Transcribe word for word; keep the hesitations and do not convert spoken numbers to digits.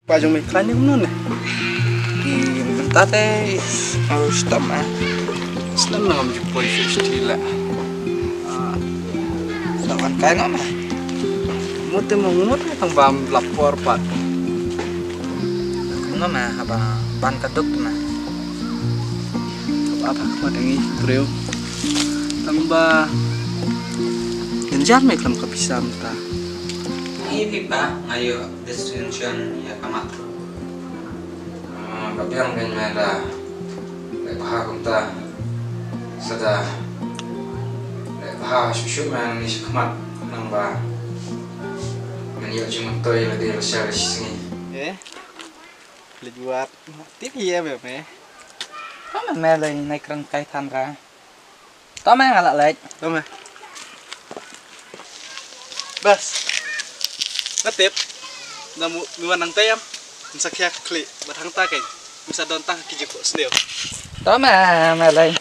Ba jong me khlaiñ ne kumno ne? Ki mynta te, oh, stam ah. Stam na ngam ju poi shu sti la. Ah, stam an kai ngam ah. Mut te mo mut te tang bam lap por pat. Ngam ah, haba ban ka duk ma. Haba haba ka mat ngi briew. Tang ba. Ngan jar me klam ka pisa mynta. Ngi phi ba nga ïoh destination ïa ka mat. Ah, ka biang kein me da leh bha kumta. Sa da leh bha shuh shuh me ngi sha khmat nang ba men ïoh jingmyntoi lade lashai lashisngi. Eh? Leit wad. Tip ïa me me. Ka me me lei nai kren kai than ra. To me nga la leit. To me. Bas. Nga tip. Na mu mi wan nang tayam. Nsa khia khli. Bat hang ta kein. Nsa don tang ki jingkhuslai. To me me lei.